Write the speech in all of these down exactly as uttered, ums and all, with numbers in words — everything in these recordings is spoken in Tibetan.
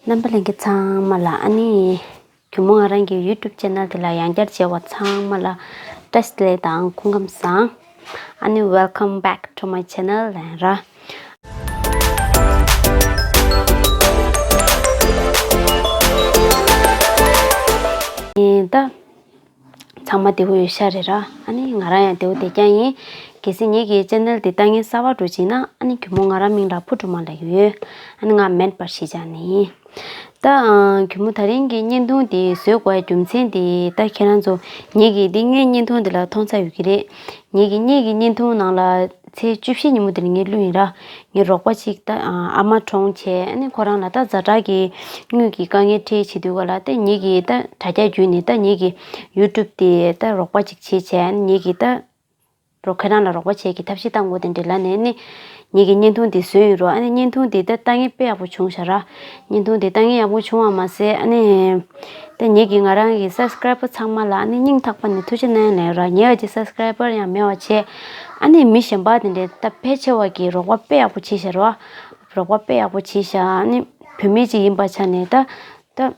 རྣམ་པ་ལྷན་རྒྱས་ཚང་མ་ལ། ཨ་ནི་གུས་མོ་ང་རང་གི་YouTube channel དེ་ལ་ཡང་བསྐྱར་མཇལ་བ་ཚང་མ་ལ་བཀྲ་ཤིས་བདེ་ལེགས་དང་སྐུ་ཁམས་བཟང་། ཨ་ནི་welcome back to my channel ལབ་ཡིན་ར། ཨེ་ད། ཚང་མ་བདེ་པོ་ཡོད་ཤག་རེད་ར། ཨ་ནི་ང་རང་ཡང་བདེ་པོ་བསྡད་ཀྱང་ཡིན། གལ་སྲིད་ངེད་ཀྱི་channel འདི་ལྟ་མཁན་གསར་པ་འདྲ་བྱུང་ན། ཨ་ནི་གུས་མོ་ང་རང་མིང་ལ་ཕུར་སྒྲོལ་མ་ལབ་ཀྱི་ཡོད། ཨ་ནི་ང་མེལ་བྷོན་གཞིས་ཆགས་ནས་ཡིན། ད་ཨ་གུས་མོ་ད་རིང་གི་བརྙན་ཐུང་འདི་བཟོ་དགོས་རྒྱུ་མཚན་འདི། ད་ཁྱེད་རང་ཚོ་ངེད་ཀྱི་འདི་སྔོན་བརྙན་ཐུང་འདི་ལ་མཐོང་ཚར་ཡོད་ཀྱི་རེད། ངེད་ཀྱི་སྔོན་གྱི་བརྙན་ཐུང་ནང་ལ་ཚེས་བཅུ་བཞི་ཉིན་མོ་དེར་ངས་བླུགས་ཡིན་ར། ངའི་རོགས་པ་གཅིག་ད་ཨ་མ་གྲོངས་བྱས། ཨ་ནི་ཁོ་རང་ལ་ད་ཛ་དྲག་གི་དངུལ་གྱི་དཀའ་ངལ་འཕྲད་བྱེད་དུས་ག་ལ། ད་ངེད་ཀྱིས་ད་དྲ་རྒྱ་བརྒྱུད་ནས་ད་ངེད་ཀྱི་YouTube དེ་ད་རོགས་པ་གཅིག་བྱེད་བྱས། ཨ་ནི་ངེད་ཀྱིས་ད་རོགས་ཁྱེད་རང་ལ་རོགས་པ་བྱེད་ཀྱི་ཐབས་ཤེས་བཏང་དགོས་དེ་འདྲ་ལབ་ནས། ཨ་ནི་ངེད་ཀྱིས་བརྙན་ཐུང་དེ་བཟོས་ཡིན་ར། ཨ་ནི་བརྙན་ཐུང་དེ་ད་ལྟ་ངས་དཔེ་ཡག་པོ་བྱུང་ཤག་ར། བརྙན་ཐུང་དེ་ལྟ་ངས་ཡག་པོ་བྱུང་བ་མ་ཟད། ཨ་ནི་ད་ངེད་ཀྱིས་ང་རང་གི་subscriber ཚང་མ་ལ་ཨ་ནི་སྙིང་ཐག་པ་ནས་ཐུགས་རྗེ་གནང་ལབ་ར། ངེད་ཀྱི་subscriber ཡང་མེད་པ་བྱས། ཨ་ནི་མི་གཞན་པ་དེ་འདྲའི་ད་ཕལ་ཆེ་བ་གིས་རོགས་པ་དཔེ་ཡག་པོ་བྱས་ཤག་ར། རོགས་པ་དཔེ་ཡག་པོ་བྱས་ཤག་ཨ་ནི་བུད་མེད་ཅིག་ཡིན་པ་ཆ་ནས་ད་ད་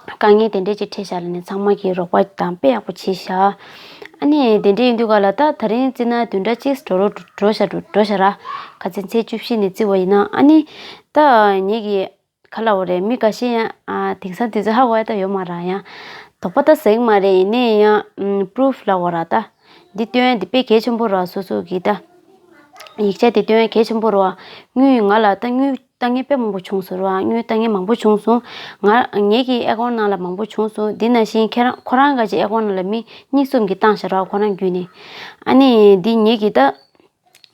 དཀའ་ངལ་དེ་འདྲས་ཅིག་འཕྲད་ཤག་ལབ་ནས་ཚང་མ་གིས་རོགས་པ་དང་དཔེ་ཡག་པོ་བྱས་ཤག་ཨ་ནི་དེ་འདྲས་ཡིན་དུས་ག་ལ། ད་ད་རིང་བརྩིས་ན་བདུན་ཕྲག་གཅིག་འགྲོ་རོ་འགྲོ་ཤག་འགྲོ་ཤག་ར། ཁ་སང་ཚེས་བཅུ་བཞི་ནས་བརྩིས་པ་ཡིན་ན། ཨ་ནི་ད་ངེད་ཀྱི་ག་ལབ་དགོས་རེད། མི་འགའ་ཤས་ཡང་ཨ་དེང་སང་དུས་ཚོད་ཧ་གོ་ཡ་ད་ཡོད་མ་རེད། ཡང་དོགས་པ་ད་ཟ་གི་མ་རེད། ཡིན་ནའི་ཡང་ཨམ་proof ལབ་དགོས་ར། ད་འདི་སྟོན་ཡ་འདི་དཔེ་གལ་ཆེན་པོ་ར། སོ་སོ་གི་ད་ཡིག་ཆ་དེ་སྟོན་ཡ་གལ་ཆེན་པོ་ར། དངུལ་ང་ལ་ད་དངུལ་ལྟ་མཁན་དཔེ་མང་པོ་བྱུང་སོང་ར། དངུལ་ལྟ་མཁན་མང་པོ་བྱུང་སོང་། ང་ངེད་ཀྱི་account ནང་ལ་མང་པོ་བྱུང་སོང་། འདི་ནང་བཞིན་ཁྱེད་རང་ཁོ་རང་ག་ཅིག་account ནང་ལ་མི་གཉིས་གསུམ་གྱིས་བཏང་ཤག་ར། ཁོ་རང་བརྒྱུད་ནས། ཨ་ནི་འདི་ངེད་ཀྱི་ད་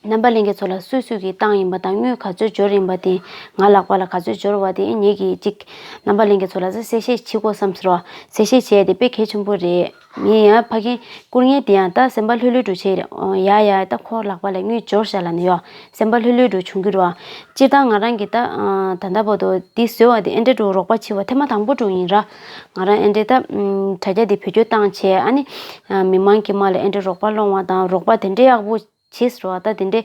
རྣམ་པ་ལྷན་རྒྱས་ཚོ་ལ་སུས་སུས་ཀྱིས་བཏང་ཡིན་པ་དང་དངུལ་ག་ཚོད་འབྱོར་ཡིན་པ་དེ། ང་ལག་པ་ལ་ག་ཚོད་འབྱོར་བ་དེ་ངེད་ཀྱིས་ཅིག་རྣམ་པ་ལྷན་རྒྱས་ཚོ་ལ་གསལ་བཤད་བྱེད་དགོས་བསམ་སོང་ར། གསལ་བཤད་བྱས་དེ་དཔེ་གལ་ཆེན་པོ་རེད། ངས་ཡང་ཕ་གིར་བསྐུར་མཁན་དེ་ཡང་ད་སེམས་པ་ལྷོད་ལྷོད་འདྲ་བྱས། ཡ་ཡ་ད་ཁོ་ལག་པ་ལ་དངུལ་འབྱོར་ཤག་ལབ་ནས་ཡོ། སེམས་པ་ལྷོད་ལྷོད་འདྲ་བྱུང་གི་རེད་བ། སྤྱིར་བཏང་ང་རང་གིས་ད་ད་ལྟ་བར་དུ་འདི་བཟོས་པ་དེ་ཨེ་འདྲ་འདྲ་རོགས་པ་བྱས་པ་ཐེངས་མ་དང་པོ་འདྲ་ཡིན་ར། ང་རང་ཨེ་འདྲ་ད་དྲ་རྒྱ་དེ་བེད་སྤྱོད་བཏང་བྱས། ཨ་ནི་མི་མང་གི་དམངས་ལ་ཨེ་འདྲ་རོགས་པ་སློང་བ་དང་། རོགས་པ་དེ་འདྲ་ཡག་པོ་བྱས་སོང་བ། ད་དེ་འདྲ་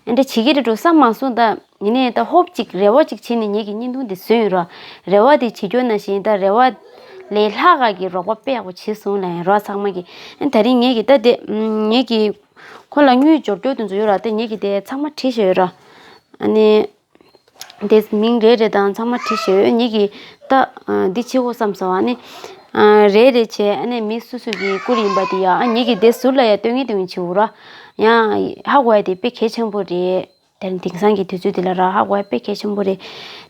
ཨེ་འདྲ་བྱེད་ཀྱི་རེད་འགྲོ་བསམ་མ་སོང་། ད་ཡིན་ནའི་ད་ཧོབ་ཅིག་རེ་བ་ཅིག་བྱས་ནས་ངེད་ཀྱིས་བརྙན་ཐུང་འདི་བཟོས་ཡོད་ར། རེ་བ་དེ་བྱེད་རྒྱུ་ནང་བཞིན་ད་རེ་བ་ལས་ལྷག་ག་གི་རོགས་པ་དཔེ་ཡག་པོ་བྱས་སོང་ལབ་ཡིན་ར། ཚང་མ་གིས། ཨ་ད་རིང་ངེད་ཀྱིས་ད་དེ་ངེད་ཀྱིས་ཁོ་ལ་དངུལ་འབྱོར་རྒྱུ་དེ་ཚོ་ཡོད་ར། དེ་ངེད་ཀྱིས་དེ་ཚང་མ་བྲིས་བཞག་ཡོད་ར། ཨ་ནི། དེ་མིང་རེ་རེ་དང་ཚང་མ་བྲིས་བཞག་ཡོད། ངེད་ཀྱིས་ད་འདི་བྱེད་དགོས་བསམ་སོང་། ཨ་ནི་རེ་རེ་བྱས། ཨ་ནི་མི་སུ་སུ་གིས་བསྐུར་ཡིན་པ་དེ་ཡ། ཨ་ངེད་ཀྱིས་དེ་ཟུར་ལ་ཡ་སྟོན་གྱི་སྟོན་གྱི་བྱེད་དགོས་ར། ཡང་ཧ་གོ་ཡ་དེ་དཔེ་གལ་ཆེན་པོ་རེད། དེ་ནི་དེང་སང་གི་དུས་ཚོད་འདི་ལ་ར་ཧ་གོ་ཡ་དཔེ་གལ་ཆེན་པོ་རེད།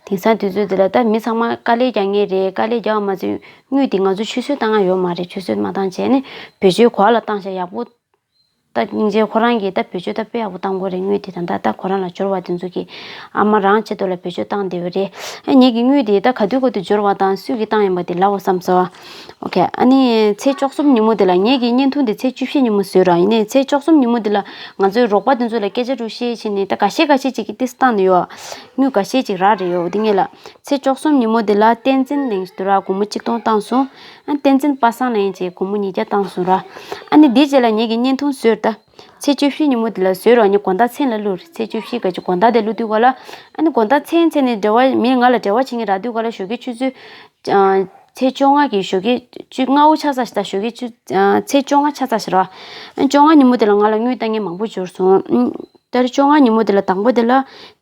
དེང་སང་དུས་ཚོད་འདི་ལ་ད་མི་ཚང་མ་དཀའ་ལས་རྒྱག་མཁན་རེད། དཀའ་ལས་རྒྱག་པ་མ་ཚད་དངུལ་དེ་ང་ཚོ་ཆུད་ཟོས་བཏང་ཡ་ཡོད་མ་རེད། ཆུད་ཟོས་མ་བཏང་བྱས་ནས་བེད་སྤྱོད་ག་པ་ལ་བཏང་བཞག་ཡག་པོ། ད་སྙིང་རྗེ་ཁོ་རང་གིས་ད་བེད་སྤྱོད་ད་དཔེ་ཡག་པོ་བཏང་དགོས་རེད། དངུལ་དེ་ད་ལྟ་ཁོ་རང་ལ་འབྱོར་བ་དེ་ཚོ་གིས་ཨ་མ་རང་ཆེད་དུ་ལ་བེད་སྤྱོད་བཏང་བསྡད་ཡོད་རེད། ཨ་ངེད་ཀྱི་དངུལ་དེ་ད་ག་དུས་ག་དུས་འབྱོར་བ་དང་སུས་ཀྱིས་བཏང་ཡིན་པ་དེ་ལབ་དགོས་བསམ་སོང་། ཨོ་ཁེ། ཨ་ནི་ཚེས་བཅུ་གསུམ་ཉིན་མོ་དེ་ལ། ངེད་ཀྱི་བརྙན་ཐུང་དེ་ཚེས་བཅུ་བཞི་ཉིན་མོ་བཟོས་ར། ཡིན་ནའི་ཚེས་བཅུ་གསུམ་ཉིན་མོ་དེ་ལ་ང་ཚོའི་རོགས་པ་དེ་ཚོ་ལ་སྐད་ཆ་འདྲ་བཤད་བྱས་ནས། ད་འགའ་ཤས་འགའ་ཤས་ཅིག་གིས་ཏོག་ཙམ་བཏང་བསྡད་ཡོད། དངུལ་འགའ་ཤས་ཅིག་རག་རེད་ཡོད། འོ་དེ་ངེད་ལ་ཚེས་བཅུ་གསུམ་ཉིན་མོ་དེ་ལ་བསྟན་འཛིན་གླིང་དུ་ར་སྒོར་མོ་གཅིག་སྟོང་བཏང་སོང་། ཨ་བསྟན་འཛིན་པ་སངས་ལབ་མཁན་ཅིག་སྒོར་མོ་ཉིས་བརྒྱ་བཏང་སོང་ར། ཨ་ནི་འདིའི་རྗེས་ལ་ངེད་ཀྱིས་བརྙན་ཐུང་བཟོས་ར། ད་ཚེས་བཅུ་བཞི་ཉིན་མོ་དེ་ལ་བཟོས་ར། ངས་དགོང་དག་མཚན་ལ་བླུགས་རེད། ཚེས་བཅུ་བཞི་ག་ཅིག་དགོང་དག་དེ་བླུགས་དུས་ག་ལ། ཨ་ནི་དགོང་དག་མཚན་མཚན་ནས་འབྲེལ་བ་མི་ང་ལ་འབྲེལ་བ་བྱེད་མཁན་རག་དུས་ག་ལ། ཞོགས་ཀའི་ཆུ་ཚོད་ཨ་ཚེས་བཅོ་ལྔ་གི་ཞོགས་ཀའི་བཅུ་ལྔ་པོ་ཆགས་ཚར་ཤག་ད་ཞོགས་ཀའི་ཆུ་ཨ་ཚེས་བཅོ་ལྔ་ཆགས་ཚར་ཤག་ར། ཨ་བཅོ་ལྔ་ཉིན་མོ་དེ་ལ་ང་ལ་དངུལ་བཏང་མཁན་མང་པོ་འབྱོར་སོང་། ཨ་ད་རེས་བཅོ་ལྔ་ཉིན་མོ་དེ་ལ་དང་པོ་དེ་ལ་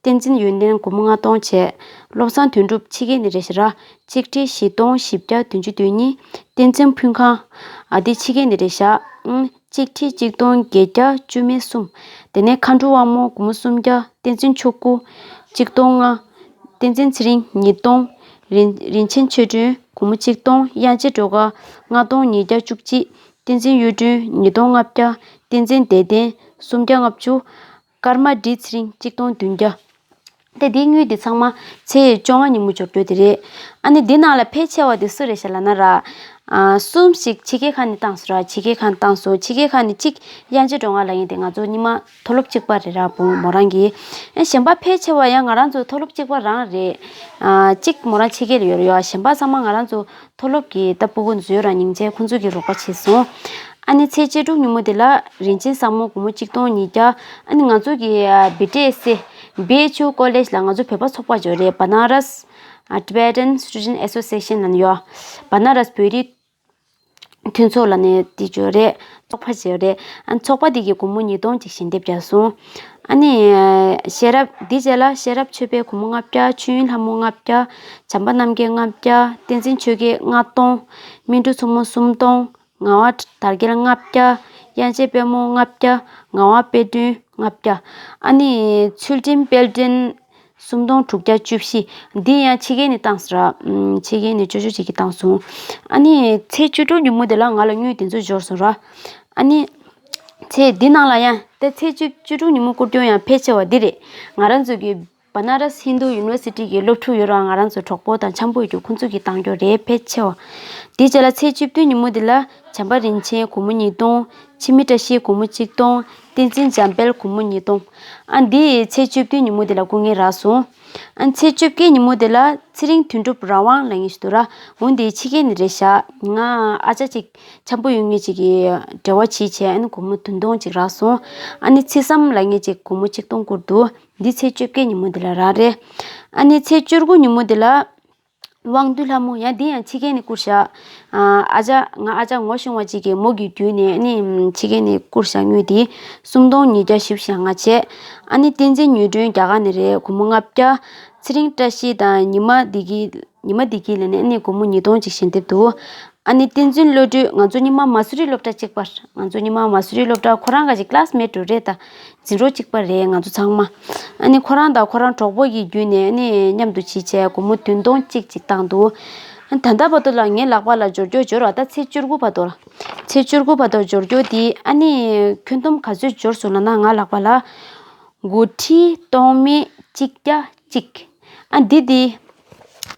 བསྟན་འཛིན་ཡོན་ཏན་སྒོར་མོ་ལྔ་སྟོང་བྱས། བློ་བཟང་དོན་གྲུབ་ཕྱི་རྒྱལ་ནས་རེད་ཤག་ར། གཅིག་ཁྲི་བཞི་སྟོང་བཞི་བརྒྱ་བདུན་ཅུ་དོན་གཉིས། བསྟན་འཛིན་ཕུན་ཁང་། ཨ་དེ་ཕྱི་རྒྱལ་ནས་རེད་ཤག་ཨང་གཅིག་ཁྲི་གཅིག་སྟོང་བརྒྱད་བརྒྱ་བཅུ་མེད་གསུམ། དེ་ནས་མཁའ་འགྲོ་དབང་མོ་སྒོར་མོ་སུམ་བརྒྱ། བསྟན་འཛིན་ཆོས་སྐུ་གཅིག་སྟོང་ལྔ། བསྟན་འཛིན་ཚེ་རིང་ཉིས་སྟོང་། རིན་རིན་ཆེན་ཆོས་སྒྲོན་སྒོར་མོ་གཅིག་སྟོང་། དབྱངས་ཅན་སྒྲོལ་དཀར་ལྔ་སྟོང་ཉིས་བརྒྱ་བཅུ་གཅིག། བསྟན་འཛིན་གཡུ་སྒྲོན་ཉིས་སྟོང་ལྔ་བརྒྱ། བསྟན་འཛིན་བདེ་ལྡན་སུམ་བརྒྱ་ལྔ་བཅུ། ཀརྨ་འབྲི་ཚེ་རིང་གཅིག་སྟོང་བདུན་བརྒྱ། དེ་འདིའི་དངུལ་འདི་ཚང་མ་ཚེས་བཅོ་ལྔ་ཉིན་མོ་འབྱོར་རྒྱུ་དེ་རེད། ཨ་ནི་འདི་ནང་ལ་ཕལ་ཆེ་བ་དེ་སུ་རེད་ཤག་ལབ་ན་ར། ཨ་གསུམ་ཞིག་ཕྱི་རྒྱལ་ཁག་ནས་བཏང་སོང་ར། ཕྱི་རྒྱལ་ཁག་ནས་བཏང་སོང་། ཕྱི་རྒྱལ་ཁག་ནས་གཅིག་དབྱངས་ཅན་སྒྲོལ་དཀར་ལབ་མཁན་དེ་ང་ཚོ་གཉིས་མ་མཐོ་སློབ་གཅིག་པ་རེད་ར། བུ་མོ་རང་གིས། ཨ་གཞན་པ་ཕལ་ཆེ་བ་ཡང་ང་རང་ཚོ་མཐོ་སློབ་གཅིག་པ་རང་རེད། ཨ་གཅིག་མོ་རང་ཕྱི་རྒྱལ་ལ་ཡོད་རེད་ཡ། གཞན་པ་ཚང་མ་ང་རང་ཚོ་མཐོ་སློབ་ཀྱི་ད་སྤུ་གུ་འཛུལ་ར་སྙིང་རྗེ་ཁོང་ཚོ་གིས་རོགས་པ་བྱས་སོང་། ཨ་ནི་ཚེས་བཅུ་དྲུག་ཉིན་མོ་དེ་ལ་རིན་ཆེན་བཟང་མོ་སྒོར་མོ་གཅིག་སྟོང་ཉིས་བརྒྱ། ཨ་ནི་ང་ཚོ་གི་ཨ་བི་ཊི་ཨེས་སི་བི་ཨེཆ་ཡུ་ཀོ་ལེཇ་ལ་ང་ཚོ་བོད་པ་ཚོགས་པ་ཅིག་ཡོད་རེད། བ་ན་རས་ ཨ། Tibetan Student Association ལབ་ནས་ཡོད། བ་ན་རས་བོད་རིགས་མཐུན་ཚོགས་ལབ་ནས་དེ་ཅིག་ཡོད་རེད། ཚོགས་པ་ཅིག་ཡོད་རེད། ཨ། ཚོགས་པ་དེ་གིས་སྒོར་མོ་ཉིས་སྟོང་ཅིག་ཞལ་འདེབས་བརྒྱབ་སོང་། ཨ་ནི་ཤེས་རབ་འདི་རྗེས་ལ་ཤེས་རབ་ཆོས་འཕེལ་སྒོར་མོ་ལྔ་བརྒྱ། ཆོས་དབྱིངས་ལྷ་མོ་ལྔ་བརྒྱ། བྱམས་པ་རྣམ་རྒྱལ་ལྔ་བརྒྱ། བསྟན་འཛིན་ཆོས་རྒྱལ་ལྔ་སྟོང་། སྨིན་དྲུག་མཚོ་མོ་སུམ་སྟོང་། ངག་དབང་དར་རྒྱས་ལྔ་བརྒྱ། དབྱངས་ཅན་དཔལ་མོ་ལྔ་བརྒྱ། ངག་དབང་དཔལ་སྒྲོན་ལྔ་བརྒྱ། ཨ་ནི་ཚུལ་ཁྲིམས་དཔལ་སྒྲོན་སུམ་སྟོང་དྲུག་བརྒྱ་བཅུ་བཞི། འདི་ཡང་ཕྱི་རྒྱལ་ནས་བཏང་སོང་ར། ཨམ། ཕྱི་རྒྱལ་ནས་ཅོ་ཅོ་ཅིག་གིས་བཏང་སོང་། ཨ་ནི་ཚེས་བཅུ་དྲུག་ཉིན་མོ་དེ་ལ་ང་ལ་དངུལ་དེ་ཚོ་འབྱོར་སོང་ར། ཨ་ནི་ཚེས་འདི་ནང་ལ་ཡང་དེ་ཚེས་བཅུ་བཅུ་དྲུག་ཉིན་མོ་བསྐུར་རྒྱུ་ཡང་ཕལ་ཆེ་བ་འདི་རེད། ང་རང་ཚོ་གི་བ་ན་རས་ཧིན་དུ་ཡུ་ནི་ཝར་སི་ཊི་གི་སློབ་ཕྲུག་ཡོད་ར། ང་རང་ཚོ་གྲོགས་པོ་དང་འཆམ་པོ་ཡོད་རྒྱུ་ཁོང་ཚོ་གིས་བཏང་རྒྱུ་རེད་ཕལ་ཆེ་བ། དེའི་རྗེས་ལ་ཚེས་བཅུ་བདུན་ཉིན་མོ་དེ་ལ་བྱམས་པ་རིན་ཆེན་སྒོར་མོ་ཉིས་སྟོང་། འཆི་མེད་བཀྲ་ཤིས་སྒོར་མོ་གཅིག་སྟོང་། བསྟན་འཛིན་འཇམ་དཔལ་སྒོར་མོ་ཉིས་སྟོང་། ཨ། འདི་ཚེས་བཅུ་བདུན་ཉིན་མོ་དེ་ལ་བསྐུར་མཁན་རག་སོང་། ཨ། ཚེས་བཅོ་བརྒྱད་ཉིན་མོ་དེ་ལ་ཚེ་རིང་དོན་གྲུབ་རང་དབང་ལབ་མཁན་ཞིག་འདུག་ར། འོ་འདི་ཕྱི་རྒྱལ་ནས་རེད་ཤག་ང་ཨ་ཅག་ཅིག་འཆམ་པོ་ཡོད་མཁན་ཅིག་གིས་འབྲེལ་བ་བྱས་བྱས། ཨ་ནི་སྒོར་མོ་བདུན་སྟོང་ཅིག་རག་སོང་། ཨ་ནི་ཚེ་བསམ་ལབ་མཁན་ཅིག་སྒོར་མོ་གཅིག་སྟོང་བསྐུར་འདུག་འདི་ཚེས་བཅོ་བརྒྱད་ཉིན་མོ་དེ་ལ་རག་རེད། ཨ་ནི་ཚེས་བཅུ་དགུ་ཉིན་མོ་དེ་ལ་དབང་འདུས་ལྷ་མོ། ཡང་འདི་ཡང་ཕྱི་རྒྱལ་ནས་བསྐུར་ཤག་ཨ་ཅག་ང་ཨ་ཅག་ངོ་ཤེས་པ་ཅིག་གིས་མོ་གི་བརྒྱུད་ནས། ཨ་ནི་ཕྱི་རྒྱལ་ནས་བསྐུར་ཤག་དངུལ་དེ་སུམ་སྟོང་ཉིས་བརྒྱ་བཞི་བཅུ་ཞེ་ལྔ་བྱས། ཨ་ནི་བསྟན་འཛིན་དངོས་སྒྲོན་རྒྱ་གར་ནས་རེད། སྒོར་མོ་ལྔ་བརྒྱ། ཚེ་རིང་བཀྲ་ཤིས་དང་ཉི་མ་བདེ་སྐྱིད། ཉི་མ་བདེ་སྐྱིད་ལབ་ནས། ཨ་ནི་སྒོར་མོ་ཉིས་སྟོང་ཅིག་ཞལ་འདེབས་འདུག་ཨ་ནི་བསྟན་འཛིན་བློ་གྲོས། ང་ཚོ་སྔོན་མ་མ་སུ་རི་སློབ་གྲྭ་གཅིག་པ། ང་ཚོ་སྔོན་མ་མ་སུ་རི་སློབ་གྲྭ། ཁོ་རང་ག་ཅིག་ཀླ་སི་མེཊ་རེད་ད། འཛིན་གྲོགས་གཅིག་པ་རེད་ང་ཚོ་ཚང་མ། ཨ་ནི་ཁོ་རང་དང་ཁོ་རང་གྲོགས་པོ་གི་བརྒྱུད་ནས། ཨ་ནི་མཉམ་དུ་བྱས་བྱས་སྒོར་མོ་བདུན་སྟོང་གཅིག་ཅིག་བཏང་འདུག་ཨ། ད་ལྟ་བར་དུ་ལ་ངའི་ལག་པ་ལ་འབྱོར་རྒྱུ་འབྱོར་བ། ད་ཚེས་བཅུ་དགུ་བར་དུ་ལ། ཚེས་བཅུ་དགུ་བར་དུ་འབྱོར་རྒྱུ་དེ། ཨ་ནི་ཁྱོན་བསྡོམས་ག་ཚོད་འབྱོར་སོང་ལབ་ན། ང་ལག་པ་ལ་དགུ་ཁྲི་སྟོང་མེད་གཅིག་བརྒྱ་གཅིག་ཨ། འདི་འདི་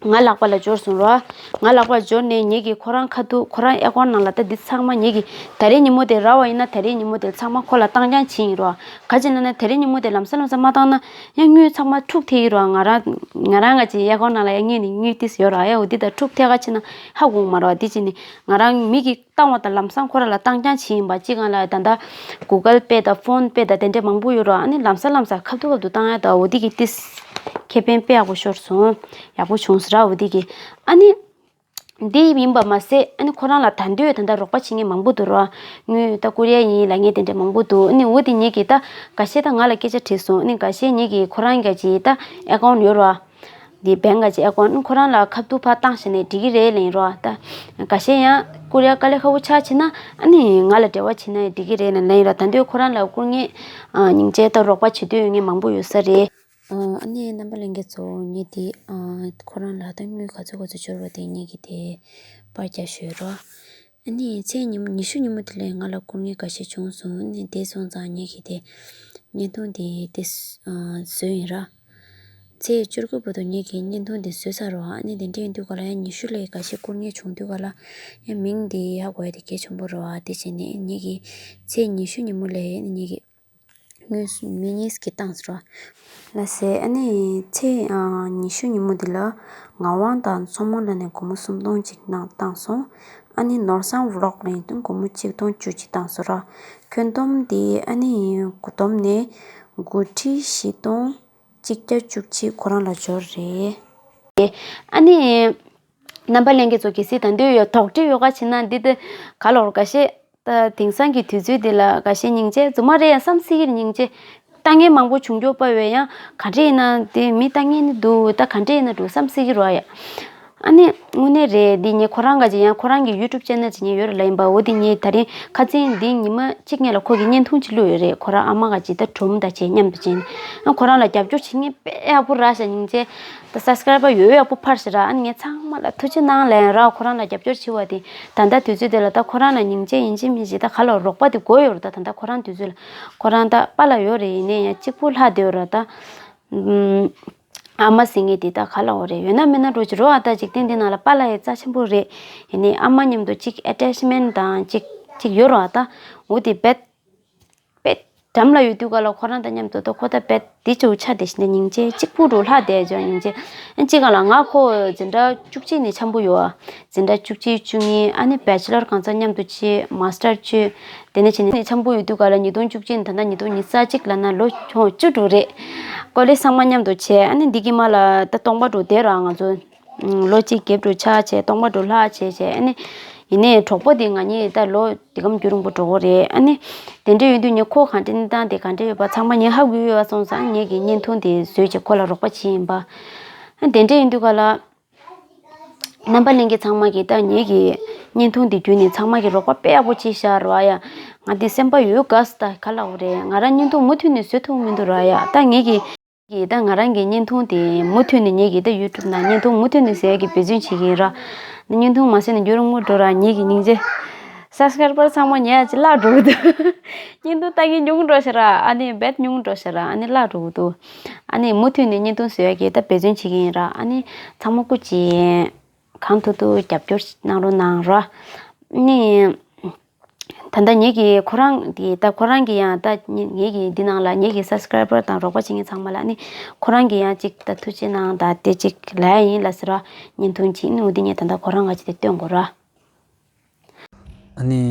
ང་ལག་པ་ལ་འབྱོར་སོང་རོ། ང་ལག་པ་འབྱོར་ནས་ངེད་ཀྱིས་ཁོ་རང་ཁ་ཐུག་ཁོ་རང་ཨེ་ཀའུན་ཊི་ནང་ལ། ད་འདི་ཚང་མ་ངེད་ཀྱིས་ད་རེས་ཉིན་མོ་དེ་རག་པ་ཡིན་ན། ད་རེས་ཉིན་མོ་དེ་ཚང་མ་ཁོ་ལ་བཏང་རྐྱང་བྱེད་ཡིན་རོ། ག་ཅི་ན་ན། ད་རེས་ཉིན་མོ་དེ་ལམ་སང་ལམ་སང་མ་བཏང་ན་ཡང་དངུལ་ཚང་མ་འཁྲུག་ཐེ་ཡིན་རོ། ང་རང་ང་རང་ང་ཅིག་ཨེ་ཀའུན་ཊི་ནང་ལ་ཡང་ངེད་ནི་དངུལ་ཏིས་ཡོད་རོ། ཡ། འོ་འདི་ད་འཁྲུག་ཐེ་ག་ཅི་ན་ཧ་གོ་མ་རོ། འདི་ཅི་ནི་ང་རང་མི་གིས་བཏང་བ་དང་ལམ་སང་ཁོ་རང་ལ་བཏང་རྐྱང་བྱེད་ཡིན་པ། གཅིག་སྒང་ལ་ད་ལྟ་གུ་གལ་པེ་དང་ཕོན་པེ་དང་དེ་འདྲ་མང་པོ་ཡོད་རོ། ཨ་ནི་ལམ་སང་ལམ་སང་ཁ་ཐུག་ཁ་ཐུག་བཏང་ཡ་ད། འོ་འདི་གི་ཏིས་ཁེ་ཕན་དཔེ་ཡག་པོ་ཤོར་སོང་། ཡག་པོ་བྱུང་ཟེར་ར། འོ་འདི་གི། ཨ་ནི་འདི་ཡིན་པ་མ་ཟད། ཨ་ནི་ཁོ་རང་ལ་ད་འདོད་ད་ལྟ་རོགས་པ་བྱེད་མཁན་མང་པོ་འདུག་རོ། དངུལ་ད་བསྐུར་ཡ་ཡིན་ལབ་མཁན་དེ་འདྲ་མང་པོ་འདུག་ཨ་ནི་འོ་དེ་ངེད་ཀྱིས་ད་འགའ་ཤས་ད་ང་ལ་སྐད་ཆ་དྲིས་སོང་། ཨ་ནི་འགའ་ཤས་ངེད་ཀྱིས་ཁོ་རང་ག་ཅིག་ད་ཨེ་ཀའུན་ཊི་ཡོད་རོ། འདི་བེང་ག་ཅིག་ཨེ་ཀའུན་ཊི། ཁོ་རང་ལ་ཁ་ཐུག་ཕར་བཏང་བྱས་ནས་འགྲིག་གི་རེད་ལབ་ཡིན་རོ། ད་འགའ་ཤས་ཡང་བསྐུར་ཡ་དཀའ་ལས་ཁག་པོ་ཆགས་བྱས་ན། ཨ་ནི་ང་ལ་འབྲེལ་བ་བྱས་ན་ཡང་འགྲིག་གི་རེད་ལབ་ཡིན་རོ། ད་འདོད་ཁོ་རང་ལ་བསྐུར་མཁན་ཨ་སྙིང་རྗེ་ད་རོགས་པ་བྱེད་འདོད་ཡོད་མཁན་མང་པོ་ཡོད་ས་རེད། ཨ་ནི་རྣམ་པ་ལྷན་རྒྱས་ཚོ། ངས་འདི་ཨ་ཁོ་རང་ལ་ད་དངུལ་ག་ཚོད་ག་ཚོད་འབྱོར་བ་དེ་ངེད་ཀྱིས་དེ་པར་རྒྱག་ཞུས་རོ། ཨ་ནི་ཚེས་ཉི་ཉི་ཤུ་ཉིན་མོ་དེ་ལ་ང་ལ་བསྐུར་མཁན་འགའ་ཤས་བྱུང་སོང་། ཨ་ནི་དེ་སོང་ཙང་ངེད་ཀྱིས་དེ་བརྙན་ཐུང་དེ་དེ་ཨ་བཟོས་ཡིན་ར། ཚེས་བཅུ་དགུ་བར་དུ་ངེད་ཀྱིས་བརྙན་ཐུང་དེ་བཟོས་ཚར་རོ། ཨ་ནི་དེ་འདྲ་ཡིན་དུས་ག་ལ་ཡང་ཉི་ཤུ་ལས་འགའ་ཤས་བསྐུར་མཁན་བྱུང་དུས་ག་ལ་ཡང་མིང་དེ་ཧ་གོ་ཡ་དེ་གལ་ཆེན་པོ་རེད་བ། དེ་བྱས་ནས་ངེད་ཀྱིས་ཚེས་ཉི་ཤུ་ཉིན་མོ་ལ་ངེད་ཀྱིས་དངུལ་མི་གཉིས་ཀྱིས་བཏང་ཟེར་བ་ལ་ཟེར། ཨ་ནི་ཚེས་ཨ་ཉི་ཤུ་ཉིན་མོ་འདི་ལ་ངག་དབང་དང་མཚོ་མོ་ལ་ནས་སྒོར་མོ་སུམ་སྟོང་གཅིག་གནང་བཏང་སོང་། ཨ་ནི་ནོར་བཟང་ཝི་ལོག་ལ་ཡིན་དུས་སྒོར་མོ་གཅིག་སྟོང་བཅུ་གཅིག་བཏང་སོང་ར། ཁྱོན་བསྡོམས་དེ་ཨ་ནི་དགུ་བསྡོམས་ནས་དགུ་ཁྲི་བཞི་སྟོང་གཅིག་བརྒྱ་བཅུ་གཅིག་ཁོ་རང་ལ་འབྱོར་རེད། ཨ་ནི་རྣམ་པ་ལྷན་རྒྱས་ཚོ་གལ་སྲིད་ད་འདོད་ཡོད། དོགས་འདྲི་ཡོད་ག་བྱེད་ན། འདི་དེ་ག་ལོར་འགའ་ཤས། ད་དེང་སང་གི་དུས་ཚོད་འདི་ལ་འགའ་ཤས་སྙིང་རྗེ་རྫུན་མ་རེད་ཡ་བསམ་སྲིད་ཀྱི་རེད། སྙིང་རྗེ་ལྟ་མཁན་མང་པོ་བྱུང་རྒྱུ་པ་བས་ཡང་ག་འདྲ་ཡིན་ན་དེ་མི་ལྟ་མཁན་ནི་འདུག་ད་ག་འདྲ་ཡིན་ན་འགྲོ་བསམ་སྲིད་ཀྱི་རེད་ཡ། ཨ་ནི་དངོས་གནས་རེད། འདི་ངས་ཁོ་རང་ག་ཅིག་ཡང་ཁོ་རང་གི་ཡུ་ཊུབ་ཅེ་ནལ་ཅིག་ངས་ཡོད་རེད་ལབ་ཡིན་པ། འོ་དེ་ངས་ད་རིང་ཁ་སང་འདི་ཉི་མ་གཅིག་སྔོན་ལ་ཁོ་གི་བརྙན་ཐུང་ཅིག་བླུགས་ཡོད་རེད། ཁོ་རང་ཨ་མ་ག་ཅིག་ད་སྒྲུང་དང་བཅས་མཉམ་དུ་བྱས་ནས། ཨ་ཁོ་རང་ལ་རྒྱབ་སྐྱོར་བྱེད་མཁན་དཔེ་ཡག་པོ་རག་ཤག་སྙིང་རྗེ། ད་སབ་སི་ཀ་རའི་བར་ཡོད་ཡག་པོ་འཕར་ཤག་ར། ཨ་ནི་ངས་ཚང་མ་ལ་ཐུགས་རྗེ་གནང་ལབ་ཡིན་ར། ཁོ་རང་ལ་རྒྱབ་སྐྱོར་བྱེད་པ་དེ་ད་ལྟ་དུས་ཚོད་དེ་ལ་ད་ཁོ་རང་ལ་སྙིང་རྗེ་ཡིན་གཅིག་མིན་གཅིག་ད་ག་ལ་རོགས་པ་དེ་དགོས་ཡོད་རེད། ད་ད་ལྟ་ཁོ་རང་དུས་ཚོད་ལ་ཁོ་རང་ད་པཱ་ལགས་ཡོད་རེད། ཡིན་ནའི་ཡང་གཅིག་པུ་ལྷག་བསྡད་ཡོད་ར། ད་ཨམ། ཨ་མ་ཟེར་མཁན་དེ་ད་ག་ལ་འོ་རེད། ཡོད་ན་མེད་ན་འགྲོ་ཅི་རོགས་ཨ། ད་འཇིག་རྟེན་འདི་ནང་ལ་པཱ་ལགས་ཡི་རྩ་ཆེན་པོ་རེད། ཡིན་ནའི་ཨ་མ་མཉམ་དུ་གཅིག་ཨེ་ཊེཆ་མེན་ཊི་དང་གཅིག་གཅིག་ཡོད་རོགས་ཨ། ད་འོ་དེ་རྦད་དཔེ་འགྲམ་ལ་ཡོད་དུས་ག་ལ་ཁོ་རང་དང་མཉམ་དུ་ད་ཁོ་ད་རྦད་དེ་ཅིག་ཆ་དེ་བཞིན་དུ་སྙིང་རྗེ་གཅིག་པུ་རུ་ལྷག་བསྡད་ཅོག་སྙིང་རྗེ། ཨ་གཅིག་ག་ལ་ང་ཁོ་འཛིན་གྲྭ་བཅུ་གཅིག་ནས་འཆམ་པོ་ཡོད་ཨ། འཛིན་གྲྭ་བཅུ་གཅིག་བཅུ་གཉིས། ཨ་ནི་བེ་ཆི་ལར་གང་ཚ་མཉམ་དུ་བྱས། མ་སི་ཊར་བྱས། དེ་ནས་བྱས་ནས་འཆམ་པོ་ཡོད་དུས་ག་ལ་ཉིས་སྟོང་བཅུ་གཅིག་ནས་ད་ལྟ་ཉིས་སྟོང་ཉི་ཤུ་རྩ་གཅིག་ལབ་ན་ལོ་ཆུང་བཅུ་དྲུག་རེད། ཀོ་ལེཇ་ཚང་མ་མཉམ་དུ་བྱས། ཨ་ནི་འདི་གི་མ་ལ་ད་སྟོང་པ་དྲུག་བསྡད་ར་ང་ཚོ། ལོ་གཅིག་རྒྱབ་འགྲོ་ཆགས་བྱས། སྟོང་པ་འགྲོ་ལྷག་བྱས་བྱས། ཨ་ནི་ཡིན་ནའི་གྲོགས་པོ་དེ་ང་གཉིས་ད་ལོ་འདི་གམ་རྒྱུན་རིང་པོ་འགྲོ་གི་རེད། ཨ་ནི་དེ་འདྲ་ཡོད་དུས་ངས་ཁོ་ག་འདྲ་གནས་སྟངས་དེ་ག་འདྲ་ཡོད་པ་ཚང་མ་ངས་ཧ་གོ་ཡོད་པ་སོང་ཙང་། ངེད་ཀྱིས་བརྙན་ཐུང་དེ་བཟོས་བྱས་ཁོ་ལ་རོགས་པ་བྱས་ཡིན་པ། ཨ་དེ་འདྲ་ཡིན་དུས་ག་ལ། རྣམ་པ་ལྷན་རྒྱས་ཚང་མ་གིས་ད་ངེད་ཀྱི་བརྙན་ཐུང་འདི་བརྒྱུད་ནས་ཚང་མ་གིས་རོགས་པ་དཔེ་ཡག་པོ་བྱས་ཤག་ར་ཡ། ང་འདི་སེམས་པ་ཡོད་དགའ་སོང་། ད་ག་ལབ་དགོས་རེད། ང་རང་བརྙན་ཐུང་མུ་མཐུད་ནས་བཟོ་ཐུབ་མི་འདུག་ར་ཡ། ད་ངེད་ཀྱི་ཀྱི་ད་ང་རང་གི་བརྙན་ཐུང་དེ་མུ་མཐུད་ནས། ངེད་ཀྱི་ད་ཡུ་ཊུབ་ནང་བརྙན་ཐུང་མུ་མཐུད་ནས་བཟོ་ཡག་གི་འབད་བརྩོན་བྱེད་ཀྱི་ཡིན་ར། ད་བརྙན་ཐུང་མ་བཟོས་ནས་རྒྱུན་རིང་པོ་འགྲོ་ར། ངེད་ཀྱི་སྙིང་རྗེ། སབ་སི་ཀ་རའི་བར་ཚང་མ་ཉལ་ཡག་ཅིག་བརླག་འགྲོ་གི་འདུག་བརྙན་ཐུང་ལྟ་མཁན་ཉུང་འགྲོ་ཤག་ར། ཨ་ནི་བེད་ཉུང་འགྲོ་ཤག་ར། ཨ་ནི་བརླག་འགྲོ་གི་འདུག་ཨ་ནི་མུ་མཐུད་ནས་བརྙན་ཐུང་བཟོ་ཡག་གི་ད་འབད་བརྩོན་བྱེད་ཀྱི་ཡིན་ར། ཨ་ནི་ཚང་མ་སྐུ་མཁྱེན། གང་ཐུབ་ཐུབ་རྒྱབ་སྐྱོར་གནང་རོགས་གནང་ར། ཨ་ནི་ད་ལྟ་ངེད་ཀྱི་ཁོ་རང་དེ་ད་ཁོ་རང་གི་ཡང་ད་ངེད་ཀྱི་འདི་ནང་ལ་ངེད་ཀྱི་སབ་སི་ཀ་རའི་བར་དང་རོགས་པ་བྱེད་མཁན་ཚང་མ་ལ་ནི་ཁོ་རང་གི་ཡང་ཅིག་ད་ཐུགས་རྗེ་གནང་། ད་དེ་ཅིག་ལབ་ཡ་ཡིན་ལབ་ཟེར་ར། བརྙན་ཐུང་ཅིག་ནི་འོ་དེ་ངས་ད་ལྟ་ཁོ་རང་ག་ཅིག་དེ་སྟོན་དགོས་ར། ཨ་ནི་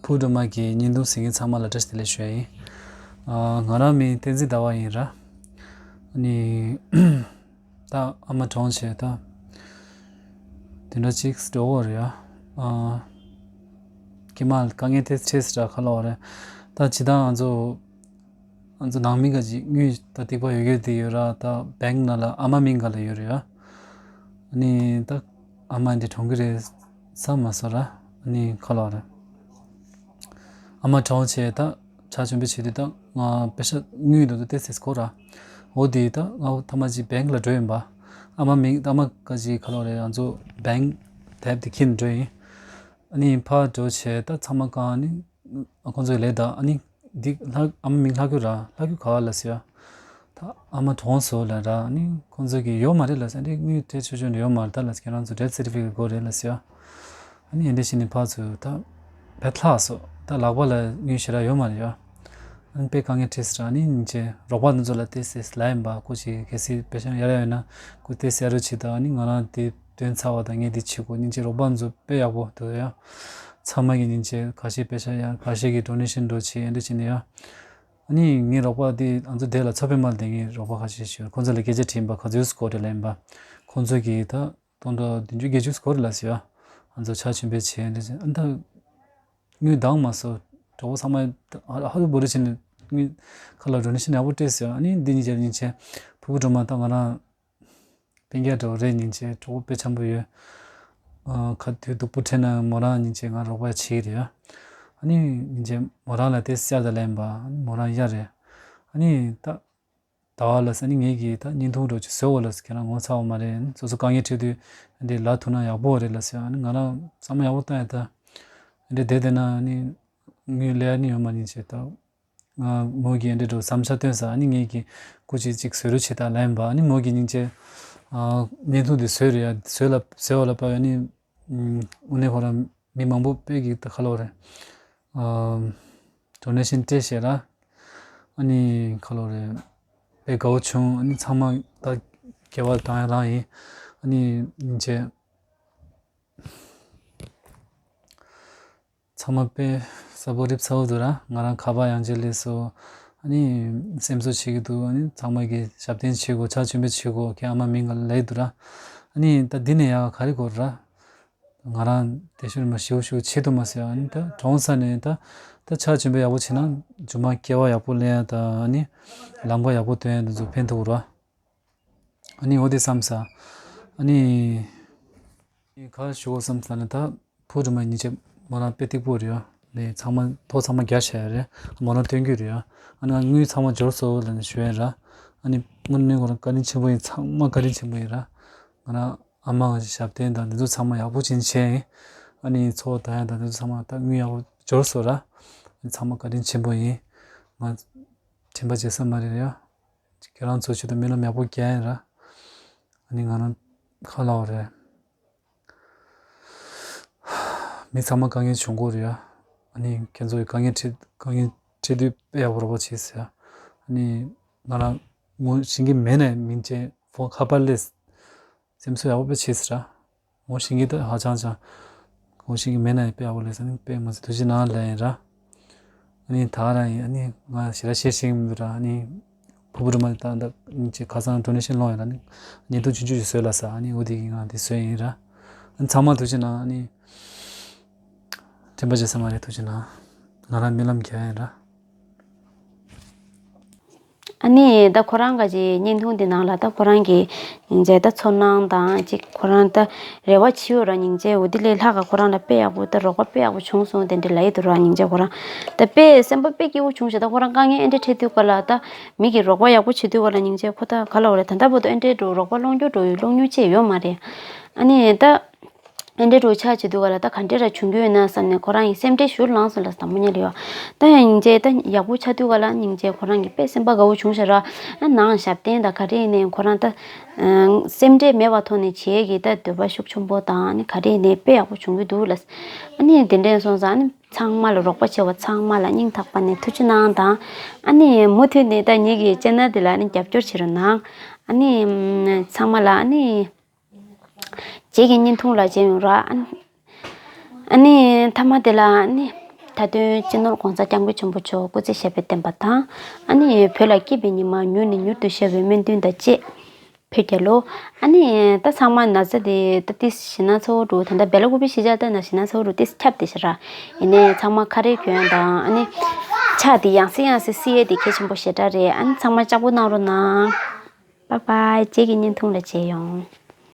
ཕུར་སྒྲོལ་མ་གི་བརྙན་ཐུང་གཟིགས་མཁན་ཚང་མ་ལ་བཀྲ་ཤིས་བདེ་ལེགས་ཞུ་ཡ་ཡིན། ཨ། ང་རང་མིང་བསྟན་འཛིན་ཟླ་བ་ཡིན་ར། ཨ་ནི་ད་ཨ་མ་གྲོངས་བྱས་ད་དེ་འདྲ་ཅིག་འགྲོ་གི་རེད་ཡ། ཨ། ཀྱེ་མ་དཀའ་ངལ་དེ་འཕྲད་སྲིད་ར། ག་ལབ་དགོས་རེད། ད་ཇི་ལྟར་ང་ཚོ་ང་ཚོ་ནང་མི་ག་ཅིག་དངུལ་ད་ཐིགས་པ་ཡོད་ཡོད་དེ་ཡོད་ར། ད་བེང་ནང་ལ་ཨ་མ་མིང་ག་ལ་ཡོད་རེད་ཡ། ཨ་ནི་ད་ཨ་མ་འདི་གྲོངས་གི་རེད་བསམ་མ་སོང་ར། ཨ་ནི་ག་ལབ་དགོས་རེད། ཨ་མ་གྲོངས་བྱས་ད་ཕྱག་མཆོད་འབུལ་བྱེད་དུས་ད་ང་པེ་ས་དངུལ་འདི་ཚོ་ཏོག་ཙམ་དགོས་ར། འོ་དེ་ད་ང་ཐ་མ་ཅིག་བེང་ལ་འགྲོ་ཡིན་པ། ཨ་མ་མིང་ཨ་མ་ག་ཅིག་ག་ལབ་དགོས་རེད། ང་ཚོ་བེང་དེབ་དེ་འཁྱེར་ནས་འགྲོ་ཡིན། ཨ་ནི་ཕར་འགྲོ་བྱས་ད་ཚང་མ་གང་ཨ་ནི་ཁོང་ཚོས་ལབ་ད། ཨ་ནི་འདི་ལྷག་ཨ་མ་མིང་ལྷག་རྒྱུ་ར། ལྷག་རྒྱུ་ག་པར་ལབ་ཟེར་ཡ། ད་ཨ་མ་གྲོངས་སོང་ལབ་ར། ཨ་ནི་ཁོང་ཚོ་གིས་ཡོད་མ་རེད་ལབ་ཟེར། འདི་དངུལ་དེ་ཆུང་ཆུང་འདྲ་ཡོད་མ་རེད་ད་ལབ་ཟེར། ཁྱེད་རང་ཚོ་ཌེ་ཐི་སེར་ཊི་ཕི་ཀེཊ་དགོས་རེད་ལབ་ཟེར་ཡ། ཨ་ནི་ཨེ་འདྲ་བྱས་ནས་ཕར་ཚུར་ད་བེད་ལྷག་སོང་། ད་ལག་པ་ལ་དངུལ་ཞེ་དྲག་ཡོད་མ་རེད་ཡ། ཨ་ནི་དཔེ་དཀའ་ངལ་འཕྲད་སོང་ར། ཨ་ནི་སྙིང་རྗེ་རོགས་པ་འདི་ཚོ་ལ་ཏོག་ཙམ་ལབ་ཡིན་པ། སྐུ་མཁྱེན་གལ་སྲིད་པེ་ས་ཡར་ཡོད་ན་སྐུ་ཏོག་ཙམ་ཡར་རོགས་བྱེད་དང་། ཨ་ནི་ང་རང་དེ་འདོན་ཚར་བ་དང་ངས་འདི་བྱེད་དགོས། སྙིང་རྗེ་རོགས་པ་འདི་ཚོ་དཔེ་ཡག་པོ་འདུག་ཡ། ཚང་མ་གིས་སྙིང་རྗེ། ཁ་ཤས་པེ་ས་ཡར། ཁ་ཤས་ཀྱིས་ཌོ་ནེ་ཤན་འདྲ་བྱེད། ཨེ་འདྲ་བྱས་ནས་ཡ། ཨ་ནི་ངའི་རོགས་པ་འདི་ང་ཚོ་འདི་ལ་མཚོ་པདྨ་ལ་བསྡད་མཁན་རོགས་པ་ཁ་ཤས་ཤིག་ཡོད། ཁོང་ཚོ་ལ་སྐད་ཆ་དྲིས་ཡིན་པ། ག་ཚོད་དགོས་རེད་ལབ་ཡིན་པ། ཁོང་ཚོ་གིས་ད་སྟོང་ཕྲག་བདུན་ཅུ་བརྒྱད་ཅུ་དགོས་རེད་ལབ་ཟེར་ཡ། ང་ཚོ་ཕྱག་མཆོད་འབུལ་བྱས། ཨེ་འདྲ་བྱས། ཨ་ནི་ད་དངུལ་འདང་མ་སོང་། གྲོགས་པོ་ཚང་མ་ཧ་ཧ་རུ་བོ་རུ་བྱས་ནས་དངུལ་ཁ་ལ་ཌོ་ནེ་ཤན་ཡག་པོ་སྤྲད་སོང་། ཨ་ནི་འདི་སྙིང་རྗེ། སྙིང་རྗེ། ཕུར་བུ་སྒྲོལ་མ་དང་ང་རང་སྤུན་ཀྱག་འདྲ་བོ་རེད། སྙིང་རྗེ། གྲོགས་པོ་དཔེ་འཆམ་པོ་ཡོད། ཨ། ག་དུས་སྡུག་པོ་འཕྲད་ན་མོ་རང་སྙིང་རྗེ་ང་རོགས་པ་བྱེད་ཀྱི་རེད་ཡ། ཨ་ནི་སྙིང་རྗེ་མོ་རང་ལ་དེ་གསལ་དུ་ལེན་པ། ཨ་ནི་མོ་རང་ཡ་རེད། ཨ་ནི་ད་ཟླ་བ་ལ་ཟེར། ཨ་ནི་ངེད་ཀྱིས་ད་བརྙན་ཐུང་འདྲ་ཅིག་བཟོ་འོ་ལ་ཟེར། ཁྱེད་རང་ངོ་ཚ་བ་མ་རེད། སོ་སོ་དཀའ་ངལ་འཕྲད་དུས་འདི་ལབ་ཐུབ་ན་ཡག་པོ་རེད་ལ་ཟེར། ཨ་ནི་ང་རང་བསམ་བློ་ཡག་པོ་བཏང་ཡ། ད་འདི་བསྡད་བསྡད་ན་ཨ་ནི་དངུལ་ལས་ཨ་ནི་ཡོད་མ། སྙིང་རྗེ་ད། ང་མོ་གིས་འདི་འདྲ་བསམ་འཆར་བཏོན་ས། ཨ་ནི་ངེད་ཀྱིས་སྐུ་མཁྱེན་ཅིག་བཟོ་རོགས་བྱེད་དང་ལབ་ཡིན་པ། ཨ་ནི་མོ་གིས་སྙིང་རྗེ། ཨ། བརྙན་ཐུང་འདི་བཟོས་རེད་ཡ། བཟོས་ལ་བཟོས་པ་ལ་དཔག་ཡ། ཨ་ནི་དངོས་གནས་ཁོ་རང་མི་མང་པོ་དཔེ་གི་ད་ག་ལབ་དགོས་རེད། ཨ། ཌོ་ནེ་ཤན་སྤྲད་བྱས་ར། ཨ་ནི་ག་ལབ་དགོས་རེད། དཔེ་དགའ་བོ་བྱུང་། ཨ་ནི་ཚང་མ་ད་སྐྱེ་བ་དང་ཡ་རང་ཡིན། ཨ་ནི་སྙིང་རྗེ། ཚང་མ་དཔེ་གཟབ་པོ་རིབ་ཚ་པོ་འདུག་ར། ང་རང་ཁ་པར་ཡང་ཅིག་སླེབས་སོང་། ཨ་ནི་སེམས་གསོ་བྱེད་ཀྱི་འདུག་ཨ་ནི་ཚང་མ་གིས་ཞབས་བརྟན་བྱེད་དགོས། ཕྱག་མཆོད་འབུལ་བྱེད་དགོས། ཁྱེད་ཨ་མ་མིང་ག་ལབ་འདུག་ར། ཨ་ནི་ད་འདི་ནས་ཡག་ག་རེ་དགོས་ར། ང་རང་དེ་ཤུལ་མ་ཞིའུ་ཞིའུ་བྱེད་ཐུབ་མ་སོང་། ཨ་ནི་ད་གྲོངས་ས་ནས་ད་ད་ཕྱག་མཆོད་འབུལ་ཡག་པོ་བྱེད་ན་མཇུག་མ་སྐྱེ་བ་ཡག་པོ་ལེན་ཡ་དང་། ཨ་ནི་ལམ་ཁ་ཡག་པོ་སྟོན་ཡ་འདི་ཚོ་ཕན་ཐོགས་ར། ཨ་ནི་འོ་དེ་བསམ་ས། ཨ་ནི། ཁ་ཞུ་བ་བསམ་ས་ནི་ད་ཕུར་བུ་སྒྲོལ་མ་སྙིང་རྗེ་མོ་རང་དཔེ་སྡུག་པོ་རེད་ཡ། ལས་ཚང་མ་ཐོ་ཚང་མ་རྒྱག་བྱས་ཡ་རེད། མོ་རང་སྟོན་རྒྱུ་རེད་ཡ། ཨ་ནི་དངུལ་ཚང་མ་འབྱོར་སོང་ལབ་ནས་ཞུ་ཡ་ར། ཨ་ནི་དངོས་གནས་ཁོ་རང་བཀའ་དྲིན་ཆེན་པོ་ཡིན། ཚང་མ་བཀའ་དྲིན་ཆེན་པོ་ཡིན་ར། ང་རང་ཨ་མ་ང་ཞབས་བརྟན་དང་འདི་ཚོ་ཚང་མ་ཡག་པོ་ཅིག་བྱས་ཡིན། ཨ་ནི་འཚོ་བ་དང་ཡ་དང་འདི་ཚོ་ཚང་མ་ད་དངུལ་ཡག་པོ་འབྱོར་སོང་ར། ཨ་ནི་ཚང་མ་བཀའ་དྲིན་ཆེན་པོ་ཡིན། ང་དྲན་པ་བརྗེད་ས་མ་རེད་ཡ། ཁྱེད་རང་ཚོ་ཆེད་དུ་སྨོན་ལམ་ཡག་པོ་རྒྱག་ཡིན་ར། ཨ་ནི་ང་རང་ཁ་ལའོ་རེད། མི་ཚང་མ་དཀའ་ངལ་བྱུང་གི་རེད་ཡ། ཨ་ནི་ཁྱེད་ཚོ་ཡི་དཀའ་ངལ་འཕྲད་དཀའ་ངལ་འཕྲད་དུས་དཔེ་ཡག་པོ་རོགས་པ་བྱེད་ཟེར་ཡ། ཨ་ནི་ང་རང་ངོ་ཤེས་ཀྱི་མེད་ན་མིན་ཅེ་ཕོན་ཁ་པར་སླེབས། སེམས་གསོ་ཡག་པོ་དཔེ་བྱེད་ཟེར་ར། ངོ་ཤེས་ཀྱི་ད་ཧ་ཅང་ཅང་། ངོ་ཤེས་ཀྱི་མེད་ན་ཡང་དཔེ་ཡག་པོ་ལས་ཟེར་ནས་དཔེ་མ་ཟད་ཐུགས་རྗེ་གནང་ལབ་ཡིན་ར། ཨ་ནི་ད་ག་རང་ཡིན། ཨ་ནི་ང་ཞེ་དྲག་བཤད་ཤེས་ཀྱི་མི་འདུག་ར། ཨ་ནི་ ཕུར་བུ་རུ་མ་ལ་ད་ད་ཉིན་གཅིག་ཁ་སང་ཌོ་ནེ་ཤན་སློང་ཡོད་ལ་ནི་བརྙན་ཐུང་ཆུང་ཆུང་ཞིག་བཟོས་ལ་ས་ཨ་ནི་འོ་དེ་གི་ང་དེ་བཟོས་ཡིན་ར། ཨ་ཚང་མ་ཐུགས་རྗེ་གནང་། ཨ་ནི་དྲན་པ་བརྗེད་ས་མ་རེད། ཐུགས་རྗེ་གནང་། ང་རང་རྨི་ལམ་རྒྱག་ཡིན་ར། ཨ་ནི་ད་ཁོ་རང་ག་ཅིག་བརྙན་ཐུང་འདི་ནང་ལ་ད་ཁོ་རང་གི་སྙིང་རྗེ་ད་ཚོར་སྣང་དང་ཅིག་ཁོ་རང་ད་རེ་བ་བྱིའོ་ར་སྙིང་རྗེ། འོ་དེ་ལས་ལྷག་ག་ཁོ་རང་ལ་དཔེ་ཡག་པོ་ད་རོགས་པ་དཔེ་ཡག་པོ་བྱུང་སོང་དེ་འདྲ་ལ་ཡི་དུ་ར་སྙིང་རྗེ། ཁོ་རང་ད་དཔེ་སེམས་པ་དཔེ་སྐྱིད་པོ་བྱུང་ཞེ། ད་ཁོ་རང་དཀའ་ངལ་ཨེ་འདྲ་འཕྲད་དུས་ག་ལ་ད་མི་གི་རོགས་པ་ཡག་པོ་བྱེད་དུས་ག་ལ་སྙིང་རྗེ་ཁོ་ད་ག་ལ་འོ་རེད། ད་ལྟ་བར་དུ་ཨེ་འདྲའི་འགྲོ་རོགས་པ་སློང་རྒྱུ་འགྲོ་ཡི་སློང་མྱོང་ཅིག་ཡོད་མ་རེད། ཨ་ནི་ད་ཨེ་འདྲའི་འགྲོ་ཆགས་བྱེད་དུས་ག་ལ་ད་ག་འདྲས་ར་བྱུང་རྒྱུ་ཡོད་ན་བསམ་ནས་ཁོ་རང་ཡི་སེམས་ཁྲལ་ཞུ་ལངས་སོང་ལ་དང་པོ་ཉལ་ཡོད། ད་ཡང་སྙིང་རྗེ་ད་ཡག་པོ་ཆགས་དུས་ག་ལ་སྙིང་རྗེ་ཁོ་རང་གི་དཔེ་སེམས་པ་དགའ་བོ་བྱུང་ཤག་ར། ཨ་ནང་ཞབས་བརྟན་ད་ག་རེ་ཡིན་ནའི་ཁོ་རང་ད་སེམས་ཁྲལ་མེད་པ་ཐོག་ནས་བྱེད་ཀྱི་ད་འདོད་པ་ཤུགས་ཆེན་པོ་དང་ཨ་ནི་ག་རེ་ཡིན་ནའི་དཔེ་ཡག་པོ་བྱུང་གི་འདུག་ལ། ཨ་ནི་དེ་འདྲས་སོང་ཙང་ཨ་ནི་ཚང་མ་ལ་རོགས་པ་བྱས་པ་ཚང་མ་ལ་སྙིང་ཐག་པ་ནས་ཐུགས་རྗེ་གནང་དང་། ཨ་ནི་མུ་མཐུད་ནས་ད་ངེད་ཀྱི་ཅེ་ནལ་འདི་ལ་ཨ་ནི་རྒྱབ་སྐྱོར་བྱེད་རོགས་གནང་། ཨ་ནི་ཚང་མ་ལ་ཨ་ནི་རྗེས་ཀྱི་བརྙན་ཐུང་ལ་མཇལ་ཡོང་ར། ཨ་ནི་མཐའ་མ་དེ་ལ་ཨ་ནི་མཐའ་དོན་སྤྱི་ནོར་༸གོང་ས་༸སྐྱབས་མགོན་ཆེན་པོ་མཆོག་སྐུ་ཚེ་ཞབས་པད་བརྟན་པ་དང་། ཨ་ནི་བོད་ལ་སྐྱིད་པའི་ཉི་མ་མྱུར་ནས་མྱུར་དུ་ཤར་བའི་སྨོན་འདུན་དང་བཅས་ཕེབས་རྒྱལ་ལོ། ཨ་ནི་ད་ཚང་མ་ན་ཚ་དེ་ད་ཏིས་ཞི་ན་ཚ་བོ་འགྲོ། ད་ལྟ་བེ་ལ་ཀུ་པི་ཤི་ཇ་ད་ན་ཞི་ན་ཚ་བོ་འགྲོ་ཏིས་ཁྱབ་དེ་ཤི་ར། ཡིན་ནའི་ཚང་མ་ཁ་རས་གྱོན་དང་ཨ་ནི་ཕྱག་དེ་ཡང་སེ་ཡང་སེ་སི་ཡེ་དེ་གལ་ཆེན་པོ་ཞེ་དྲག་རེད། ཨ་ནི་ཚང་མ་ལྕགས་པོ་གནང་རོགས་གནང་། Bye bye. རྗེས་ཀྱི་བརྙན་ཐུང་ལ་མཇལ་ཡོང་།